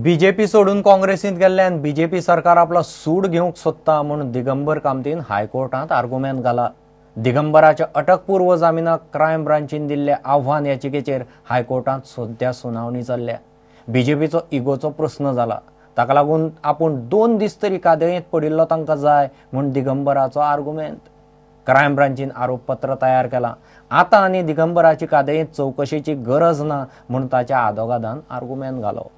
BJP सोडून काँग्रेसींत गेल्ल्यान BJP सरकार आपलो सूड घेवंक सोदता म्हूण दिगंबर कामतीन हायकोर्टांत आर्गुमेंत घाला. दिगंबराच्या अटकपूर्व जामिनाक क्रायम ब्रांचीन दिल्ले आव्हान याचिकेचेर हायकोर्टांत सद्या सुनावणी चल्ल्या. बीजेपीचो इगोचो प्रस्न जाला, ताका लागून आपूण 2 दीस तरी कादयेंत पडिल्लो तांकां जाय म्हूण दिगंबराचो आर्गुमेंत. क्रायम ब्रांचीन आरोपपत्र तयार केलां. आतां आनी दिगंबराची कादयेंत चवकशेची गरज ना म्हूण ताच्या आदोगादान आर्गुमेंत घालो.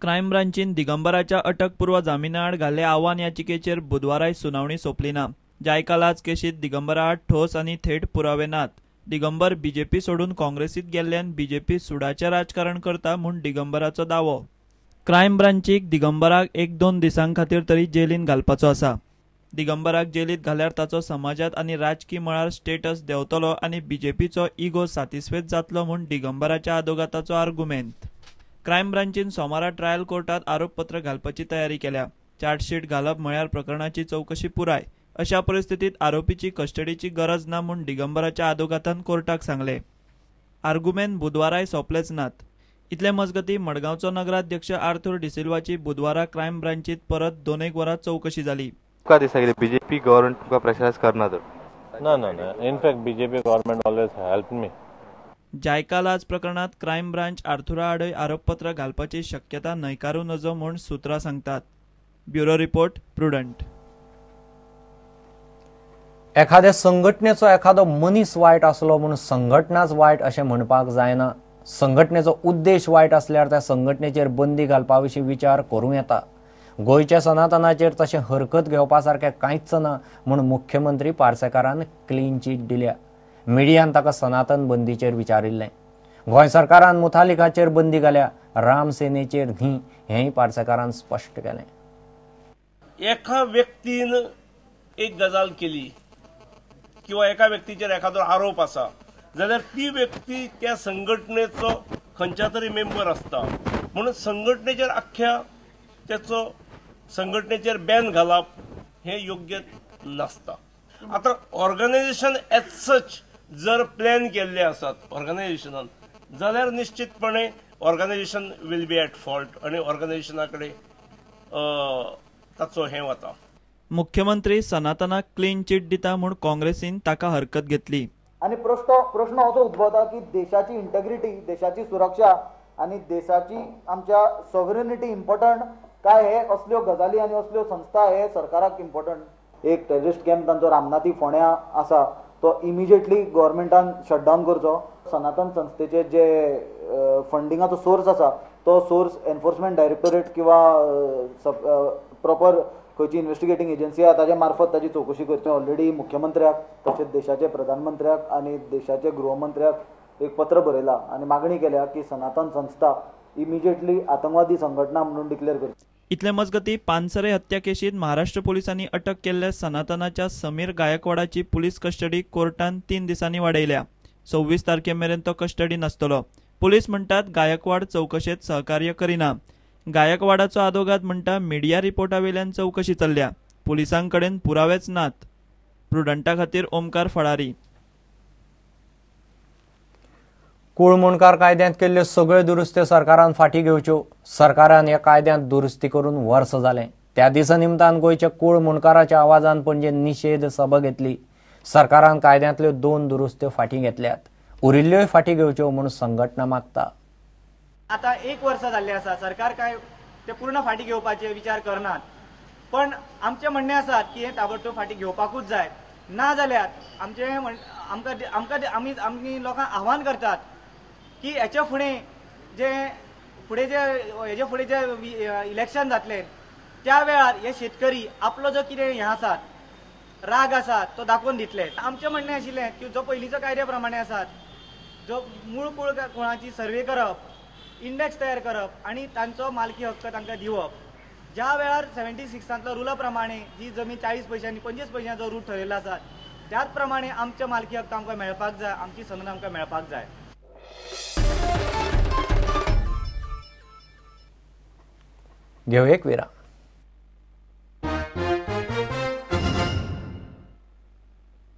क्रायम ब्रांचीन दिगंबराच्या अटकपूर्व जामिनाआड घाल्ले आव्हान याचिकेचेर बुधवाराय सुनावणी सोंपली ना. जायकालाच केशीत दिगंबराआड ठोस आनी थेट पुरावे नात. दिगंबर बीजेपी सोडून काँग्रेसीत गेल्ल्यान बीजेपी सुडाचें राजकारण करता म्हूण दिगंबराचो दावो. क्रायम ब्रांचीक दिगंबराक 1-2 दिसां खातीर तरी जेलीन घालपाचो आसा. दिगंबराक जेलीत घाल्यार ताचो समाजांत आनी राजकी मळार स्टेटस देंवतलो आनी बीजेपीचो इगो सातिस्फेद जातलो म्हूण दिगंबराच्या आदोगाताचो आर्गुमेंत. क्रायम ब्रांचीन सोमारा ट्रायल कोर्टात आरोपपत्र घालपाची तयारी केल्या. चार्जशीट घालप म्हळ्यार प्रकरणाची चवकशी पुराय. अशा परिस्थितीत आरोपीची कस्टडीची गरज ना म्हूण दिगंबराच्या आदोगातान कोर्टाक सांगले. आर्गुमेंत बुधवाराय सोंपलेच नात. इतले मजगती मडगांवचो नगराध्यक्ष आर्थूर डिसिल्वाची बुधवारा क्रायम ब्रांचीत परत 2-1 वरां चवकशी जाली. बीजेपी गव्हर्नमेंट तुमकां प्रेशरायज करना तर? ना ना ना, in fact BJP government always help me. जायकालाज प्रकरणात क्रायम ब्रांच आर्थुरा आडय आरोपपत्र घालपाची शक्यता न्हयकारू नजो म्हूण सूत्रां सांगतात. Bureau report, Prudent. एखाद्या संघटनेचो एखादो मनीस वायट आसलो म्हूण संघटनाच वायट अशें म्हणपाक जायना. संघटनेचो उद्देश वायट आसल्यार त्या संघटनेचेर बंदी घालपा विशीं विचार करूं येता. गोंयच्या सनातनाचेर तशें हरकत घेवपा सारकें कांयच ना म्हूण मुख्यमंत्री पार्सेकारान क्लीन चीट दिल्या. मिडियान ताका सनातन बंदीचेर विचारिल्लें. गोंय सरकारान मुथालिकाचेर बंदी घाल्या, रामसेनेचेर न्ही हेंय पार्सेकारान स्पश्ट केलें. एका व्यक्तीन एक गजाल केली किंवा एका व्यक्तीचेर एखादो आरोप आसा जाल्यार ती व्यक्ती त्या संघटनेचो खंयच्या तरी मेंबर आसता, म्हणून संघटनेचेर अख्ख्या तेचो संघटनेचेर बॅन घालप हें योग्य नासता. आतां ऑर्गनायझेशन एज सच जर प्लॅन केल्ले आसात ऑर्गनायझेशनान जाल्यार निश्चितपणे organisation will be at fault आनी ऑर्गनायझेशना कडेन ताचो हें वता. मुख्यमंत्री सनातनाक क्लीन चीट दिता म्हूण काँग्रेसीन ताका हरकत घेतली. आनी प्रश्न असो उद्भवता की देशाची इंटेग्रिटी, देशाची सुरक्षा आनी देशाची आमच्या सॉवरेनिटी इम्पॉर्टंट काय हे असल्यो गजाली आनी असल्यो संस्था हे सरकाराक इम्पॉर्टंट. एक टेररिस्ट कॅम्प तांचो रामनाथी फोंड्या आसा तो इमिजिएटली गव्हर्मेंटान शटडावन करचो. सनातन संस्थेचे जे फंडिंगाचो सोर्स आसा तो सोर्स एनफोर्समेंट डायरेक्टोरेट किंवा प्रॉपर खंयची इन्व्हेस्टिगेटिंग एजन्सी आसा ताजे मार्फत ताजी चवकशी करची. ऑलरेडी मुख्यमंत्र्याक तशेंच देशाचे प्रधानमंत्र्याक आनी देशाचे गृहमंत्र्याक एक पत्र बरयला आनी मागणी केल्या की सनातन संस्था इमिजिएटली आतंकवादी संघटना म्हणून डिक्लेअर करची. इतले मजगती पानसरे हत्या केशीत महाराष्ट्र पोलिसांनी अटक केल्ल्या सनातनाच्या समीर गायकवाडाची पुलीस कस्टडी कोर्टान 3 दिसांनी वाडयल्या. 26 तारखे मेरेन तो कस्टडी नासतलो. पुलीस म्हणटात गायकवाड चवकशेत सहकार्य करिना. गायकवाडाचो आदोगाद म्हणटा मिडिया रिपोर्टा वेल्यान चवकशी चल्ल्या, पुलिसांकडेन पुरावेच नात. प्रुडंटा खातीर ओमकार फळारी. कुळमुणकार कायद्यांत केल्ल्यो सगळ्यो दुरुस्त्यो सरकारान फाटीं घेवच्यो. सरकारान ह्या कायद्यांत दुरुस्ती करून वर्स जालें. त्या दिसा निमतान गोंयच्या कुळमुणकाराच्या आवाजान पणजे निशेध सभा घेतली. सरकारान कायद्यांतल्यो 2 दुरुस्त्यो फाटीं घेतल्यात, उरिल्ल्योय फाटीं घेवच्यो म्हूण संघटना मागता. आतां 1 वर्स जाल्लें आसा, सरकार काय ते पूर्ण फाटीं घेवपाचे विचार करनात, पण आमचें म्हणणें आसा की हें ताबडतोब फाटीं घेवपाकूच जाय. ना जाल्यार आमचें आमकां आमकां आमी आमी लोकांक आव्हान करतात की हेच्या फुडें जे फुडें जे हेजे फुडें जे इलेक्शन जातलें त्या वेळार हे शेतकरी आपलो जो कितें हें आसात राग आसा तो दाखोवन दितले. आमचें म्हणणें आशिल्लें की जो पयलींचो कायद्या प्रमाणे आसात जो मूळ कुळ कुळाची सर्वे करप, इंडेक्स तयार करप आनी तांचो मालकी हक्क तांकां दिवप. ज्या वेळार 76 रुला प्रमाणे जी जमीन 40 पयशांनी 25 पयशांचो रूट ठरयल्लो आसा त्याच प्रमाणे आमचे मालकी हक्क आमकां मेळपाक जाय, आमची संद आमकां मेळपाक जाय. घेऊ एक विराम.